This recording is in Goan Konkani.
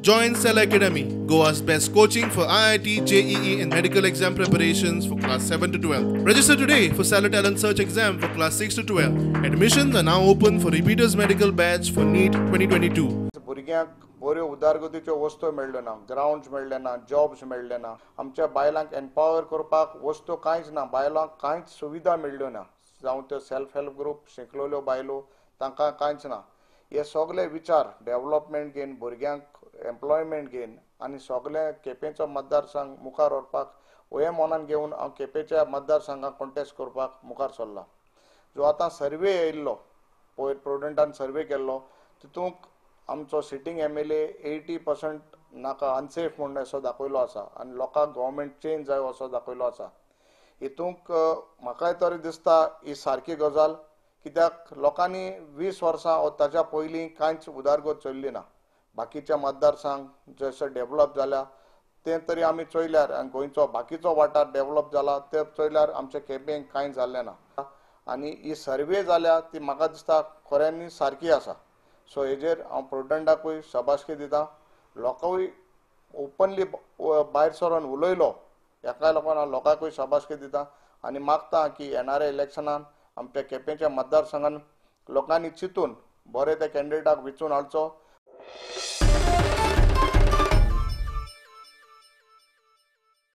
Join Cell Academy, Goa's best coaching for IIT, JEE and medical exam preparations for class 7 to 12. Register today for Cellar Talent Search exam for class 6 to 12. Admissions are now open for repeaters medical batch for NEET 2022. भुरग्यांक बऱ्यो उदरगतीच्यो वस्तू मेळ्ळ्यो ना, ग्रावंड्स मेळ्ळे ना, जॉब्स मेळ्ळे ना, आमच्या बायलांक एम्पावर करपाक वस्तू कांयच ना, बायलांक कांयच सुविधा मेळ्ळ्यो ना, जावं त्यो सेल्फ हेल्प ग्रुप शिकलेल्यो बायलो तांकां कांयच ना. हे सगळे विचार डेव्हलपमेंट घेवन भुरग्यांक एम्प्लॉयमेंट घेवन आनी सगळे केपेंचो मतदारसंघ मुखार व्हरपाक हे मनान घेवन हांव केपेंच्या मतदारसंघाक कॉन्टेस्ट करपाक मुखार सरला. जो आतां सर्वे येयल्लो पयर प्रुडंटान सर्वे केल्लो तितूंक आमचो सिटींग MLA 80% नाका अनसेफ म्हूण असो दाखयलो आसा आनी लोकांक गव्हर्मेंट चेंज जाय असो दाखयलो आसा. हितूंक म्हाकाय तरी दिसता ही सारकी गजाल, कित्याक लोकांनी 20 वर्सां वो ताच्या पयलीं कांयच उदरगत चल्ली ना. बाकीच्या मतदारसंघ जशे डेव्हलप जाल्या ते तरी आमी चोयल्यार आनी गोंयचो बाकीचो वाठार डेव्हलप जाला ते चोयल्यार आमच्या केपेंक कांय जाल्लें ना आनी ही सर्वे जाल्या ती म्हाका दिसता खऱ्यांनी सारकी आसा. सो हेजेर हांव प्रुडंटाकूय शाबासकी दिता, लोकांकूय ओपनली भायर सरून उलयलो हेका लागून हांव लोकांकूय शाबासकी दिता आनी मागता की येणाऱ्या इलेक्शनान आमच्या केपेंच्या मतदारसंघान लोकांनी चिंतून बरे त्या कॅन्डिडेटाक वेंचून हाडचो.